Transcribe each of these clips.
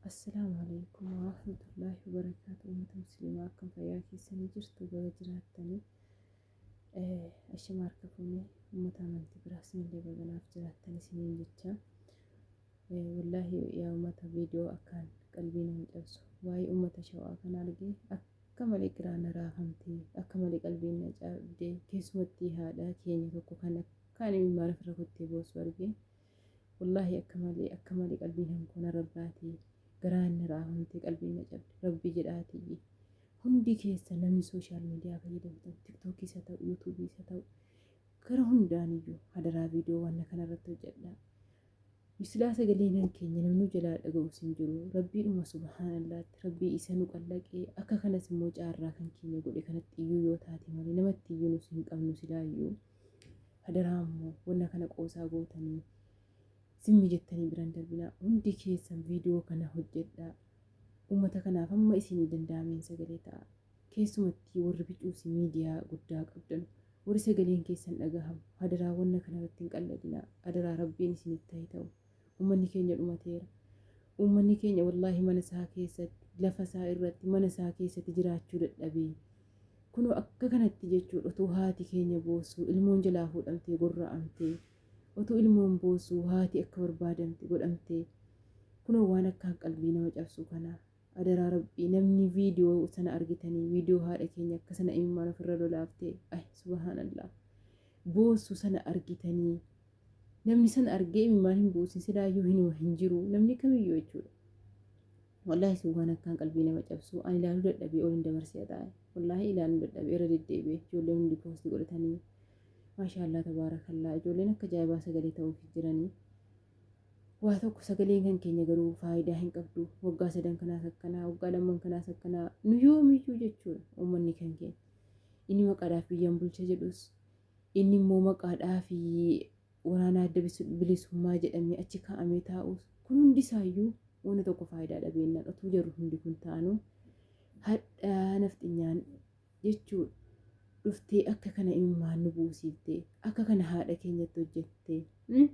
Assalaamu alaikum warahmatullaahi wabarakaatu. Uummata musliimaa akkam fayyaa keessanii jirtu, baga jiraattanii. Ashama harka fuunee uummata amantii biraas illee baganaaf jiraattan isiniin jecha. Wallaahi yaa uummata, viidiyoo akkaan qalbii nama cabsu waa'ee uummata Shawaa kana argee akka malee qiraana raafamtee, akka malee qalbiin na cabdee, keessumatti haadha keenya tokko kan akkaan imimmaan ofirra kuttee boossu argee, wallaahi akka malee akka malee qalbiin hankoo na rarraatee, garaan na raafamtee, qalbiin na cabde. Rabbi jedhaatii hundi keessa namni social media fayyadamtan, TikTokiis haa ta'u, YouTubeiis haa ta'u, gara hundaaniyyuu hadaraa viidiyoo waan kanarratti hojjedha. Silaa sagaleen kan keenya namni jalaa dhaga'us hin jiru. Rabbiidhuma subhaanallaatti rabbii isa nu qallaqee akka kanas immoo caarraa kan keenya godhe kanatti iyyuu yoo taate malee namatti iyyuu nus hin qabnu silaayyuu. Hadaraa immoo wanna kana qoosaa gootanii simmi jettanii biran darbinaa, hundi keessan viidiyoo kana hojjedhaa. Uummata kanaaf hamma isinii danda'ameen sagalee ta'a. Keessumatti warri bicuusi miidiyaa guddaa qabdan, warri sagaleen keessan dhagahamu, hadaraa wanna kanarratti hin qalladinaa. Hadaraa rabbiin isinitti haa ta'u. Uummanni keenya dhumateera. Uummanni keenya wallaahi mana isaa keessatti, lafa isaa irratti, mana isaa keessatti jiraachuu dadhabee. Kunoo akka kanatti jechuudha, otoo haati keenya boossuu ilmoon jalaa fuudhamtee gorra'amtee, otoo ilmoon boossuu haati akka barbaadamte godhamtee, kunoo waan akkaan qalbii nama cabsu kana. Adaraa rabbii namni viidiyoo sana argitanii, viidiyoo haadha keenya akka sana imimmaan ofirra lolaaftee, ay subhaanallah, boossu sana argitanii, namni sana argee imimmaan hin buusin silaayyuu hinuma hin jiru namni kamiyyuu jechuudha. Wallaahi sun waan akkaan qalbii nama cabsu, ani ilaaluu dadhabee ol hin dabarsee taa'e. Wallaahi ilaaluu dadhabee irra deddeebi'ee. Ijoolleen hundi post godhatanii, maashaallah tabaarakallaa, ijoolleen akka ajaa'ibaa sagalee ta'uuf jiranii. Waa tokko sagaleen kan keenya garuu faayidaa hin qabdu. Waggaa sadan kanaas akkanaa, waggaa lamman kanaas akkanaa, nu yoomiyyuu jechuudha uummanni kan keenya. Inni maqaadhaaf biyyan bulcha jedhus, inni immoo maqaadhaaf waraana adda bilisummaa jedhamee achi kaa'amee taa'us, kun hundi isaayyuu wanna tokko faayidaa dhabeennaan otuu jarru hundi kun taanu, hadhaa nafxinyaan jechuudha dhuftee akka kana imimmaan nu buusiiftee, akka kana haadha keenyatti hojjettee,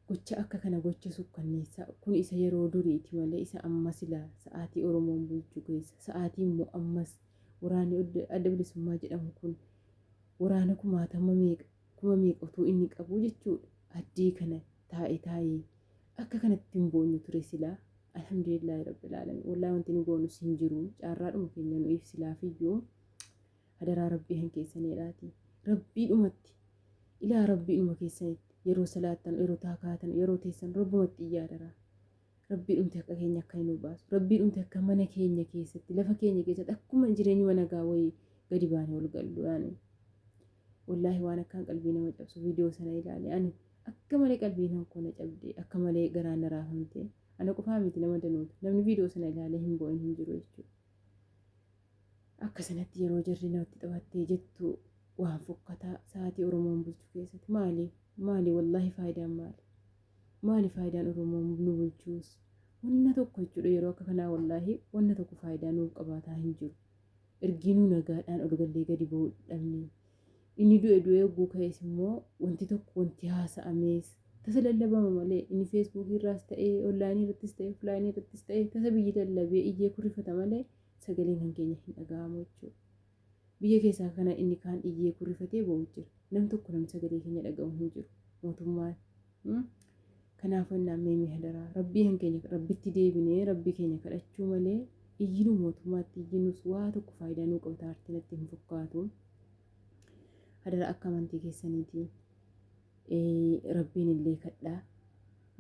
gocha akka kana, gocha sukkanneessaa kun isa yeroo duriiti malee isa amma silaa sa'aatii Oromoon bulchu keessa, sa'aatii immoo ammas waraanni adda bilisummaa jedhamu kun waraana kumaatama meeqa, kuma meeqa utuu inni qabu jechuudha, addee kana taa'e taa'ee akka kanatti hin boonyu ture silaa. Alhamdulillaahi rabbil aalamiin. Wallaahi wanti nu goonus hin jiru, caarraadhuma keenya nu ibsilaafiyyuu. Hadaraa rabbii kan keessaniidhaati, rabbiidhumatti ilaa, rabbiidhuma keessanitti yeroo salaattan, yeroo taakaatan, yeroo teessan rabbumatti iyyaa. Hadaraa rabbiidhumti akka keenya akka nu baasu, rabbiidhumti akka mana keenya keessatti, lafa keenya keessatti akkuma jireenyuma nagaa wayii gadi baanee ol gallu yaani. Wallaahi waan akkaan qalbii nama cabsu viidiyoo sana ilaale, ani akka malee qalbiin koo na cabde, akka malee garaan na raafamte. Ana qofaa miti, nama danuutu namni viidiyoo sana ilaalee hin bo'in hin jiru jechuudha. Akka sanatti yeroo jarri namatti taphattee jettu waan fokkataa sa'aatii Oromoon bulchu keessatti maali maali? Wallaahi faayidaan maali? Maali faayidaan Oromoon nu bulchuus? Wanna tokko jechuudha, yeroo akka kanaa wallaahi wanna tokko faayidaa nuuf qabaataa hin jiru. Ergiinuu nagaadhaan ol gallee gadi ba'uu dhabne. Inni du'e du'ee hogguu ka'es immoo wanti tokko wanti haasa'amees tasa lallabama malee, inni Facebookii irraas ta'ee, onlineii irrattis ta'ee, offlineii irrattis ta'ee, tasa biyyi lallabee iyyee kurrifata malee sagaleen kan keenya hin dhaga'amu jechuudha. Biyya keessaa kana inni kaan iyyee kurrifatee ba'u jira. Nam tokko namni sagalee keenya dhaga'u hin jiru. Mootummaan. Kanaafuu innaan meemee hadaraa rabbii kan keenya rabbitti deebinee rabbii keenya kadhachuu malee iyyinuu mootummaatti iyyinus waa tokko faayidaa nuu qabata arti natti hin fakkaatu. Hadara akka amantii keessaniitii rabbiin illee kadhaa.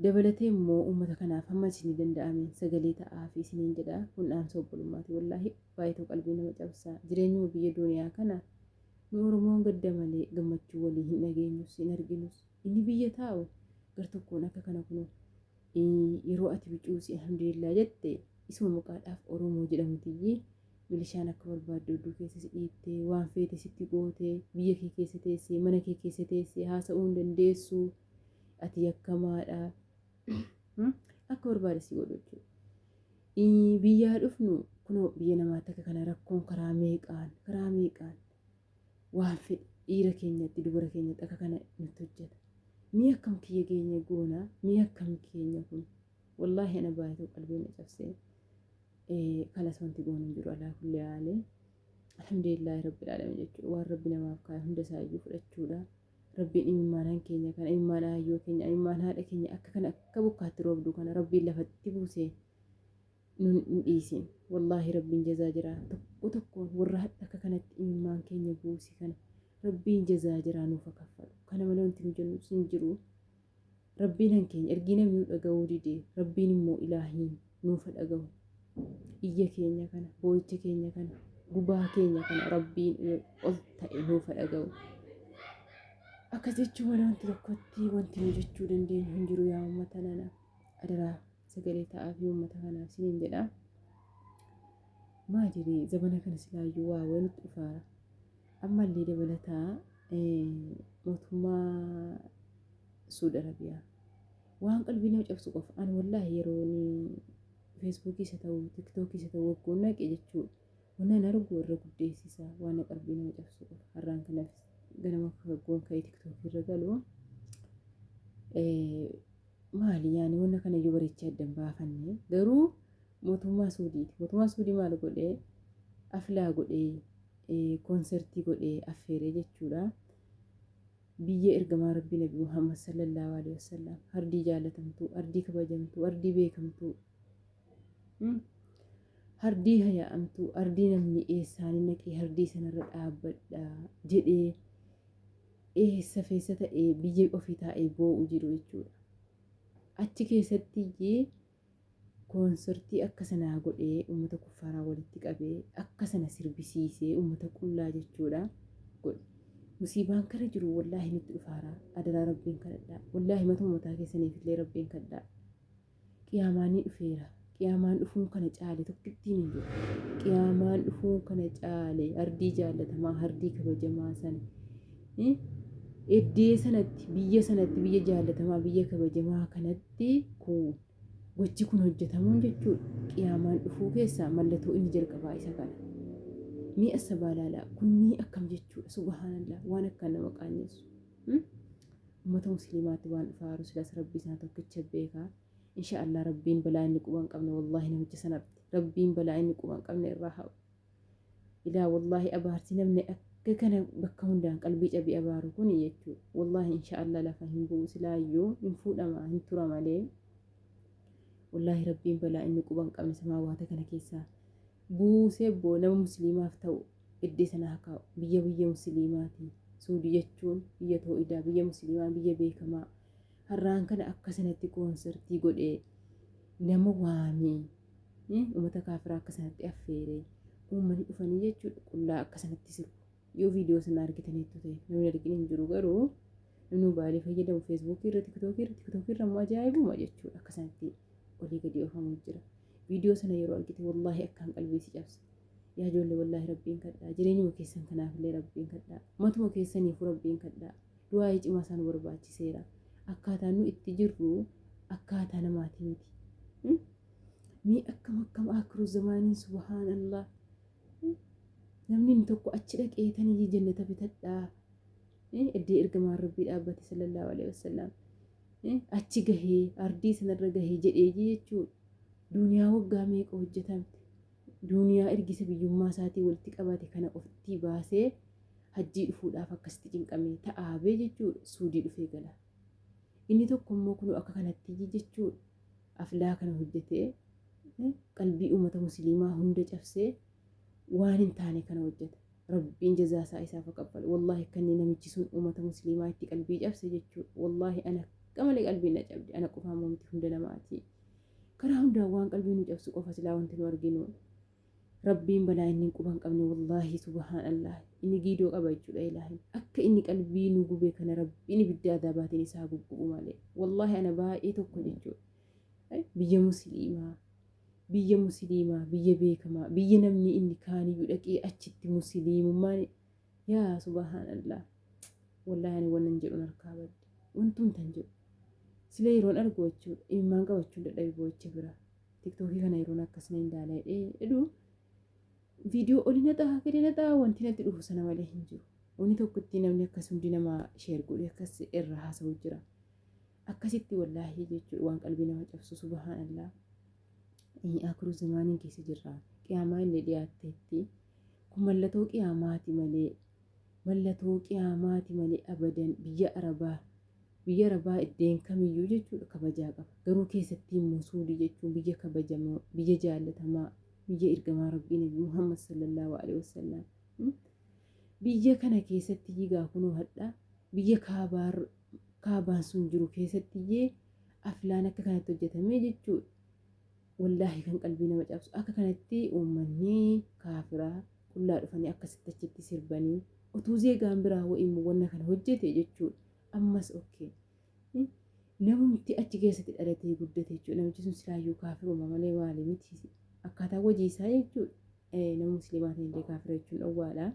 Dabalatee immoo uummata kanaaf hamma isinii danda'ame sagalee ta'aa fi isiniin jedha. Kun dhaamsa obbolummaati. Wallaahi baay'ee tokko qalbii nama cabsaa. Jireenyuma biyya duniyaa kana nu Oromoon gadda malee gammachuu walii hin dhageenyus, hin arginus. Inni biyya taa'u gar tokkoon akka kana kunoo yeroo ati bicuusi alhamdulillah jette, isuma maqaadhaaf Oromoo jedhamutiyyi milishaan akka barbaadde odduu keessa si dhiittee, waan feete sitti gootee, biyya kee keessa teessee, mana kee keessa teessee haasa'uu hin dandeessu, ati yakkamaadha, akka barbaade si godhu jechuudha. Biyyaa dhufnu kunoo biyya namaatti akka kana rakkoon karaa meeqaan karaa meeqaan waan fedhe dhiira keenyatti, dubara keenyatti akka kana nutti hojjeta. Mee akkam kiyya keenya goona? Mee akkam keenya kun? Wallaahi ana baay'ee qalbii na cabsee. Kalas wanti goonu hin jiru alaa kulli haalee. Alhamdulillaahi rabbil aalamiin jechuudha. Waan rabbi namaaf kaa'e hunda isaayyuu fudhachuudha. Rabbiin imimmaan keenya kana imimmaan aayyoo keenya imimmaan haadha keenya akka kana akka bokkaatti roobdu kana rabbiin lafatti buusee nun hin dhiisin. Wallaahi rabbiin jazaa jira tokko tokkoon warra hadha akka kanatti imimmaan keenya buuse kana rabbiin jazaa jiraa nuuf haa kaffalu. Kana malee wanti nu jennu hin jiru. Rabbiin han keenya ergii namni nu dhaga'uu dide rabbiin immoo ilaahiin nuuf haa dhaga'u. Iyya keenya kana boo'icha keenya kana gubaa keenya kana rabbiin ol ta'e nuuf haa dhaga'u. Akkas jechuu malee wanti tokkotti wanti nu jechuu dandeenyu hin jiru yaa uummata nana. Adaraa sagalee ta'aa fi uummata kanaaf isiniin jedha. Maali zabana kana silaayyuu waa walitti dhufaara. Ammallee dabalataa mootummaa Suud Arabiyaa waan qalbii nama cabsu qofa ani wallaahi yeroo feesbuukii isa ta'u tiktookii isa ta'u waggoon naqe jechuudha. Wannan argu irra guddeessisa waan qalbii nama cabsu qofa har'aan kanaaf ganama waggoon ka'ee tiktookii irra galu maali yaani wanna kana iyyuu bareechee addan baafanne garuu mootummaa Suudiiti. Mootummaa Suudii maal godhee aflaa godhee koonsertii godhee affeeree jechuudha. Biyya ergamaa Rabbii Nabi Muhammad sallallahu alaihi wasallam ardii jaalatamtuu, ardii kabajamtuu, ardii beekamtuu, ardii hayaa'amtuu, ardii namni eessaanii naqee ardii sanarra dhaabbadha jedhee eessa feessa ta'ee biyya ofii taa'ee boo'u jiru jechuudha. Achi keessatti koonsortii akka sanaa godhee uummata kuffaaraa walitti qabee akka sana sirbisiisee uummata qullaa jechuudha godhe. Musiibaan kana jiru wallaahi nutti dhufaara. Adaraa rabbiin kadhadhaa. Wallaahi matuma mataa keessaniif illee rabbiin kadhadhaa. Qiyaamaan ni dhufeera. Qiyaamaan dhufuun kana caale tokkittiin hin jiru. Qiyaamaan dhufuun kana caale ardii jaallatamaa ardii kabajamaa sana. Eddee sanatti biyya sanatti biyya jaallatamaa biyya kabajamaa kanatti kun gochi kun hojjetamuun jechuudha. Qiyaamaan dhufuu keessaa mallattoo inni jalqabaa isa kana. Mee asabaa laalaa kun mee akkam jechuudha subhaanallah waan akkaan nama qaannessu. Uummata musliimaatti waan dhufaaru silas rabbii sana tokkicha beekaa. Insha Allah rabbiin balaa inni quba hin qabne wallaahi namicha sanatti rabbiin balaa inni quba hin qabne irraa haa ilaa wallaahi abaarsi namni akka kana bakka hundaan qalbii cabii abaaru kun jechuudha. Wallaahi insha Allah lafa hin bu'u silaayyuu hin fuudhama hin tura malee. Wallaahi rabbiin balaa inni quba hin qabne samaawaata kana keessaa buusee boo nama musliimaaf ta'u iddee sana haa kaa'u. Biyya biyya musliimaati. Suudii jechuun biyya too'idaa biyya musliimaa biyya beekamaa. Har'aan kana akka sanatti koonsartii godhee nama waamee uummata kaafiraa akka sanatti affeeree uummanni dhufanii jechuudha qullaa akka sanatti sirbu. Yoo viidiyoo sana argitaniittu ta'e namni argine hin jiru garuu namni mobaayilii fayyadamu feesbuukii irra tiktookii irra tiktookii irra immoo ajaa'ibuma jechuudha akka sanatti olii gadi oofamu jira. Viidiyoo sana yeroo argite wallaahi akkaan qalbii si cabsa. Yaa ijoollee wallaahi rabbiin kadhaa jireenyuma keessan kanaaf illee rabbiin kadhaa matuma keessaniifuu rabbiin kadhaa du'aa'ii cimaa isaan barbaachiseera. Akkaataan nu itti jirru akkaataa namaatii miti. Mee akkam akkam aakiru zamaaniin subhaanallah. Namni inni tokko achi dhaqee tanii jannata bitadhaa. Iddoo ergamaan rabbii dhaabbate sallallahu alaihi wasallam. Achi gahee ardii sanarra gahee jedhee jechuudha. Duniyaa waggaa meeqa hojjetamte. Duniyaa ergisa biyyummaa isaatii walitti qabate kana ofitti baasee hajjii dhufuudhaaf akkasitti cinqamee ta'aabee jechuudha. Suudii dhufee gala. Inni tokko immoo kun akka kanatti jechuudha. Aflaa kana hojjetee qalbii uummata musliimaa hunda cabsee waan hin taane kana hojjeta. Rabbiin jazaa isaa isaaf haa kaffalu. Wallaahi akka inni namichi sun uummata musliimaa itti qalbii cabse jechuudha. Wallaahi ana akka malee qalbiin na cabde. Ana qofaa miti hunda namaati. Karaa hundaan waan qalbii nu cabsu qofa silaa wanti nu arginu. Rabbiin balaa inni quba hin qabne wallaahi subhaanallah inni giidoo qaba jechuudha ilaahin. Akka inni qalbii nu gube kana rabbiin ibidda adaabaatiin isaa guggubu malee. Wallaahi ana baay'ee tokko jechuudha. Biyya musliimaa biyya musliimaa biyya beekamaa biyya namni inni kaaniyyuu dhaqee achitti musliimummaan yaa subhaanallah wallaahi ani wannan jedhuun harkaa badde wantum tan jedhu sila yeroon argu jechuudha imimmaan qabachuun dadhabe boo'icha bira tiktookii kana yeroon akkas na hin daala jedhee viidiyoo oli naxaa gadi naxaa wanti natti dhufu sana malee hin jiru. Wanni tokko itti namni akkas hundi nama sheer godhe akkas irra haasa'u jira. Akkasitti wallaahi jechuudha waan qalbii nama cabsu, subhaanallah. Akhiru zamaaniin keessa jirra. Qiyaamaa illee dhiyaatteetti. Kun mallattoo qiyaamaati malee, mallattoo qiyaamaati malee abadan biyya Arabaa, biyya Arabaa iddeen kamiyyuu jechuudha kabajaa qaba. Garuu keessatti immoo Suudii jechuun biyya kabajamoo, biyya jaallatamaa, biyya ergamaa Rabbii Nabi Muhammad sallallahu alaihi wasallam. Biyya kana keessatti yigaa kunoo hadha biyya kaabaan sun jiru keessatti iyyee aflaan akka kanatti hojjetamee jechuudha. Wallaahi kan qalbii nama cabsu akka kanatti uummanni kaafiraa qullaa dhufanii akkasitti achitti sirbanii, otuu zeegaan biraa wa'immoo wanna kana hojjete jechuudha. Ammas okay. Namumti achi keessatti dhalatee guddate jechuudha. Namichi sun silaayyuu kaafiruma malee maali miti. Akkaataa hojii isaa jechuudha. Nama musliimaa ta'e illee kaafira jechuun dhowwaadha.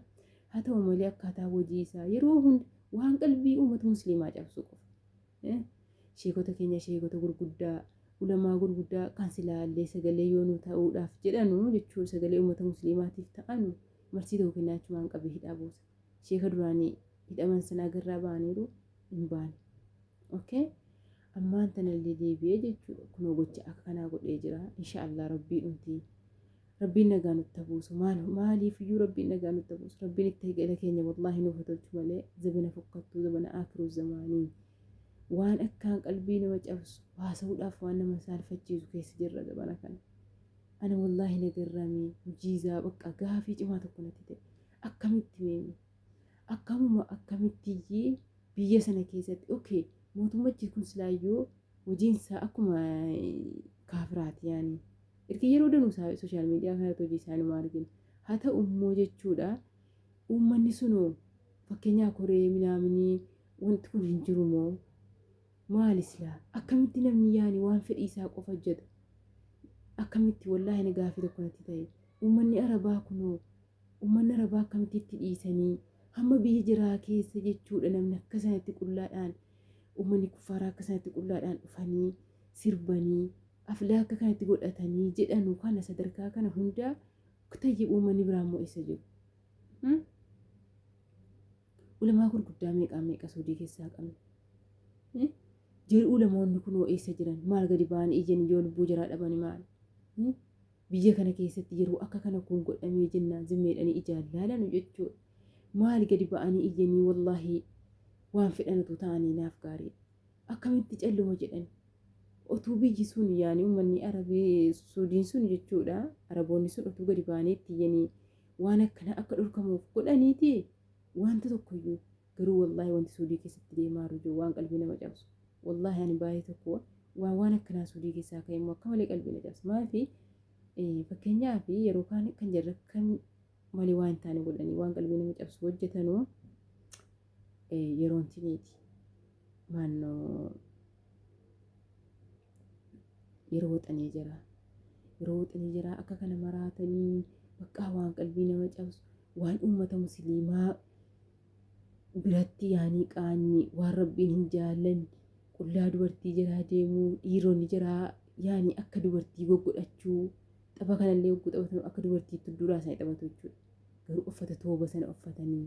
Haa ta'u malee akkaataa hojii isaa yeroo hunda waan qalbii uummata musliimaa cabsu qofa. Sheekota keenya, sheekota gurguddaa, ulamaa gurguddaa kan silaallee sagalee yoo nu ta'uudhaaf jedhanu jechuun sagalee uummata musliimaatiif ta'anu marsii tokko kennaa achumaan qabee hidhaa buusa. Sheeka duraanii hidhaman sana agarraa ba'aniiru hin baane. Okay? Ammaan tanallee deebi'ee jechuudha kunoo gocha akka kanaa godhee jira. Inshaallah Rabbii dhumti. Rabbiin nagaa nutti haa buusu. Maaliif iyyuu Rabbiin nagaa nutti haa buusu. Rabbiin itti gala keenya wallaahi nuuf haa tolchu malee zabana fokkattuu, zabana aakiruu zamaanii. Waan akkaan qalbii nama cabsu haasa'uudhaaf waan nama saalfachiisu keessa jirra zabana kana. Ana wallaahi na garramee mujiizaa bakka gaafii cimaa tokko natti ta'e. Akkamitti meemi? Akkamuma akkamittiyyee biyya sana keessatti, okay, mootummachi kun silaayyuu hojiin isaa akkuma kaafiraati yaani. Erga yeroo danuu isaa social media kanatti hojii isaa numa argina. Haa ta'u immoo jechuudha uummanni sunoo fakkeenyaa koree minaaminii wanti kun hin jiru moo maali silaa, akkamitti namni yaani waan fedhii isaa qofa hojjeta, akkamitti? Wallaahi na gaafii tokko natti ta'e. Uummanni Arabaa kunoo, uummanni Arabaa akkamitti itti dhiisanii hamma biyya jiraa keessa jechuudha namni akka sanatti qullaadhaan, uummanni kuffaaraa akka sanatti qullaadhaan dhufanii sirbanii aflaa akka kanatti godhatanii jedhanu kana sadarkaa kana hundaa tayyib, uummanni biraa immoo eessa jiru? Ulamaa gurguddaa meeqaa meeqa Suudii keessaa qabna. Jarri ulamoonni kunoo eessa jiran? Maal gadi ba'anii iyyan yoo lubbuu jaraa dhabani maal? Biyya kana keessatti yeroo akka kana kun godhamee jennaan zimmeedhanii ijaan laalanu jechuudha. Maal gadi ba'anii iyyanii? Wallaahi waan fedhan utuu ta'anii naaf gaariidha. Akkamitti calluma jedhan? Otuu biyyi sun yaani uummanni Arabii Suudiin sun jechuudha. Araboonni sun otuu gadi ba'anii itti iyyanii waan akkana akka dhorkamuuf godhaniiti wanta tokkoyyuu. Garuu wallaahi wanti Suudii keessatti deemaa jiru waan qalbii nama cabsu. Wallaahi ani baay'ee tokko waan akkanaa Suudii keessaa ka'e immoo akka malee qalbii na cabsa. Maafi fakkeenyaaf yeroo kaan kan jarri akka malee waan hin taane godhanii waan qalbii nama cabsu hojjetanuu yeroon tiniiti. Maannoo yeroo waxanii jira. Yeroo waxanii jira akka kana maraatanii bakka waan qalbii nama cabsu, waan uummata musliimaa biratti yaanii qaanyii, waan Rabbiin hin jaallanne, qullaa dubartii jalaa deemuu, dhiironni jaraa yaanii akka dubartii goggodhachuu, tapha kanallee hogguu taphatan akka dubartiitti duraa isaanii taphatu jechuudha. Garuu uffata tooba sana uffatanii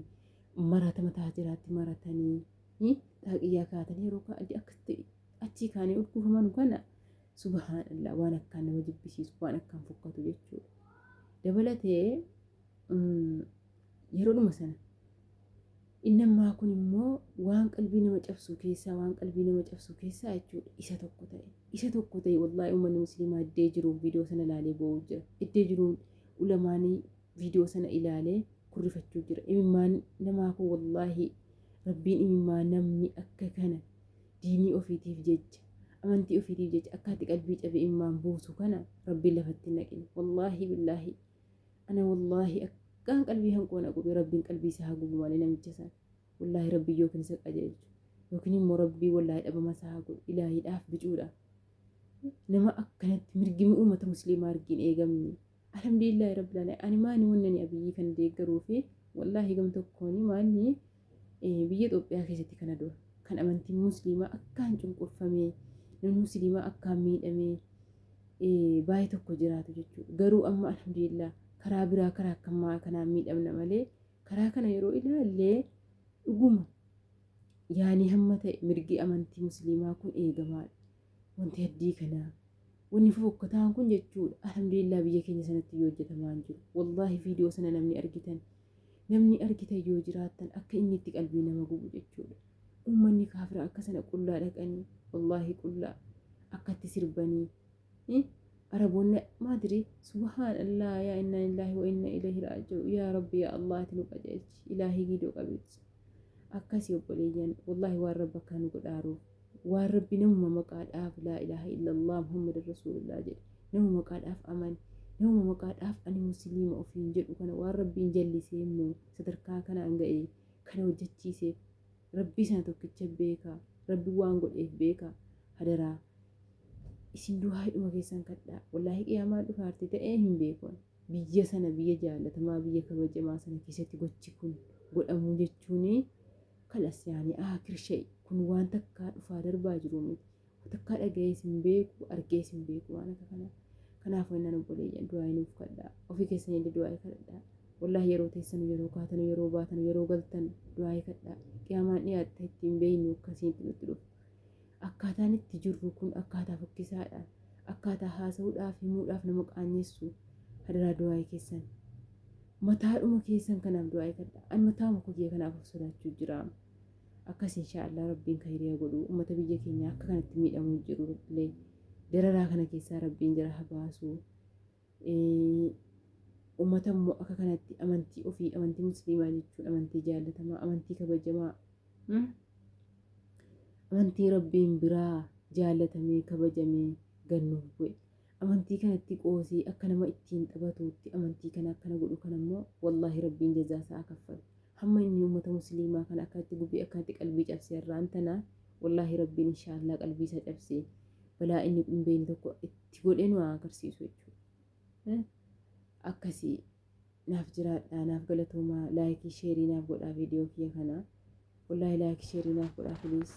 marata mataa jiraatti maratanii xaaqiyyaa kaatanii yeroo akkasitti achii kaanii ol kuufaman kana, subhaanallah, waan akkaan nama jibbisiisu, waan akkaan fokkatu jechuudha. Dabalatee yeroodhuma sana inni ammaa kun immoo waan qalbii nama cabsu keessaa, waan qalbii nama cabsu keessaa jechuudha isa tokko ta'e. Isa tokko ta'e. Wallaahi uummanni musliimaa iddee jiruun viidiyoo sana ilaalee boo'uu jira. Iddee jiruun ulamaanii viidiyoo sana ilaalee kurrifachuu jira. Imimmaan namaa kun, wallaahi Rabbiin imimmaan namni akka kana diinii ofiitiif jecha, amantii ofiitiif jecha akkaatti qalbii cabe imimmaan buusu kana Rabbiin lafatti hin naqin. Wallaahi billaahi ana wallaahi akkaan qalbii hanqoo na gube. Rabbiin qalbii isaa haa gubu malee namicha sana. Wallaahi Rabbiin yookiin isa qajeelchu yookiin immoo Rabbii wallaahi dhabama isaa haa godhu ilaahiidhaaf bicuudha. Nama akkanatti mirgi uummata musliimaa argiin eegamne. Alhamdulillahi rabbil alamin. Ani maani wannan Abiyyii kan deeggaruu fi wallaahi gam tokkoon maanni biyya Itoophiyaa keessatti kana dura kan amantiin musliimaa akkaan cunqurfamee, namni musliimaa akkaan miidhamee baay'ee tokko jiraatu jechuudha. Garuu amma alhamdulillah karaa biraa karaa akkamaa kanaan miidhamna malee karaa kana yeroo ilaallee dhuguma Yaani hamma ta'e mirgi amantii musliimaa kun eegamaadha. Wanti haddii kanaa wanni fofokkataan kun jechuudha. Alhamdulillah, biyya keenya sanatti yoo hojjetamaa hin jiru. Wallaahi, viidiyoo sana namni argitan yoo jiraattan, akka inni itti qalbii nama gubu jechuudha. Uummanni kaafira akka sana qullaa dhaqanii, wallaahi, qullaa akkatti sirbanii, Araboonni maadiri. Subhaan Allah, yaa inna lillahi wa inna ilayhi raaji'uun. Yaa Rabbi, yaa Allah, ati nu qajeelchi, ilaahii giidoo qabeechi. Akkasii obboleeyyan, wallaahi, waan Rabbi akka nu godhaaruuf, waan Rabbi namuma maqaadhaaf laa ilaaha illallah Muhammad rasuulullah jedhe, nama maqaadhaaf amane, nama maqaadhaaf ani musliima ofiin jedhu kana, waan Rabbiin jallisee immoo sadarkaa kanaan ga'e kana hojjechiiseef, Rabbii sana tokkicha beekaa, Rabbi waan godheef beekaa. Hadaraa isin du'aadhuma keessan kadhaa. Wallaahi, qiyaamaa dhufaarti ta'ee hin beeku. Biyya sana, biyya jaalatamaa, biyya kabajamaa sana keessatti gochi kun godhamuu jechuun kalas, yaani aakhir shay kun waan takkaa dhufaa darbaa jiru miti. Takkaa dhaga'ees hin beeku, argees hin beeku waan akka kanaa. Kanaafuu innaan obboleeyyan, du'aa nuuf kadhaa, ofii keessanii illee du'aa kadhadhaa. Wallaahi, yeroo teessanu, yeroo kaatanu, yeroo baatanu, yeroo galtan du'aa kadhaa. Qiyaamaan dhiyaatte ittiin beeynu akkasiin nutti dhufu. Akkaataan itti jirru kun akkaataa fokkisaadha. Akkaataa haasa'uudhaaf, himuudhaaf nama qaanyessu. Hadaraa, du'aa keessan, mataadhuma keessan kanaaf du'aa kadhaa. Ani mataama kiyya kanaaf of sodaachuu jira. Akkas, inshaallah, Rabbiin khayriya godhu. Ummata biyya keenya akka kanatti miidhamuu jiru illee dararaa kana keessaa Rabbiin jara haa baasu. Ummata immoo akka kanatti amantii ofii, amantii musliimaa jechuun amantii jaallatamaa, amantii kabajamaa, amantii Rabbiin biraa jaallatamee kabajamee gannuuf bu'e, amantii kanatti qoosee akka nama ittiin taphatuutti amantii kana akkana godhu kana immoo, wallaahi, Rabbiin jazaa isaa kaffalu. Hamma inni uummata musliimaa kana akkatti gubee, akkatti qalbii cabsee irraan tana, wallaahi, Rabbiin inshaallah qalbii isaa cabsee balaa inni hin beekne tokko itti godhee nu haa agarsiisu jechuudha. Akkasii, naaf jiraadhaa, naaf galatoomaa. Like, share naaf godhaa viidiyoo kiyya kana. Wallaahi, like, share naaf godhaa, please.